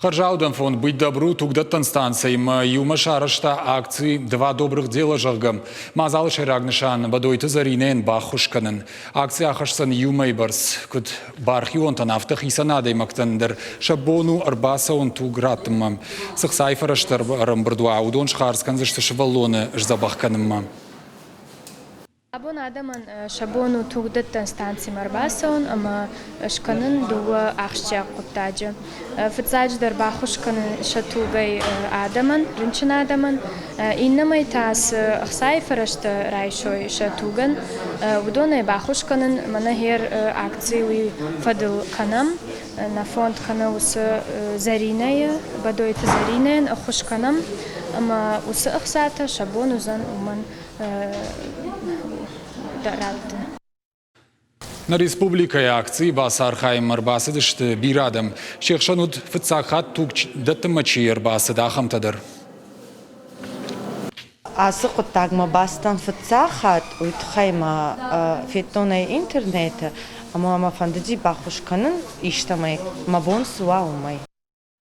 Хӕрзаудӕн фонд «Быть добру» тугдӕттӕн станцӕимӕ иумӕ сарӕзта акци «Два добрых дела», зӕгъгӕ. Мадзалы сӕйраг нысан Бӕдойты Зӕринӕйӕн баххуыс кӕнын. Акци ахӕсдзӕн иу мӕйы бӕрц. Куыд бархионтӕн, афтӕ хицӕн адӕймӕгтӕн дӕр сӕ бон у ӕрбацӕуын туг раттынмӕ. Цы хцайы фӕрӕзтӕ ӕрӕмбырд уа, уыдон схардз кӕндзысты сывӕллоны сдзӕбӕх кӕнынмӕ. Абон адӕмӕн сӕ бон у тугдӕттӕн станцимӕ ӕрбацӕуын ӕмӕ скӕнын дыууӕ ахсджиаг хъуыддаджы. Фыццаджыдӕр баххуыс кӕнын сӕ тугӕй адӕмӕн, рынчын адӕмӕн, иннӕмӕй та цы ӕхцайы фӕрӕзтӕ райсой сӕ тугӕн, уыдонӕй баххуыс кӕнын мӕнӕ гъер акци уый фӕдыл кӕнӕм. Нӕ фонд кӕны уыцы Зӕринӕйы, Бӕдойты Зӕринӕйӕн ӕххуыс кӕнӕм ӕмӕ уыцы ӕхцатӕ сӕ бон уыдзӕн уымӕн раттын. Нӕ республикӕйы акцийы бацархайынмӕ ӕрбацыдысты бирӕ адӕм. Се хсӕн уыд фыццаг хатт туг дӕттынмӕ чи ӕрбацыд, ахӕмтӕ дӕр. Ацы хъуыддагмӕ бацыдтӕн фыццаг хатт, уый тыххӕй мӕ федтон ӕй интернеты ӕмӕ мӕ фӕндыди баххуыс кӕнын истӕмӕй, мӕ бон цы уа, уымӕй.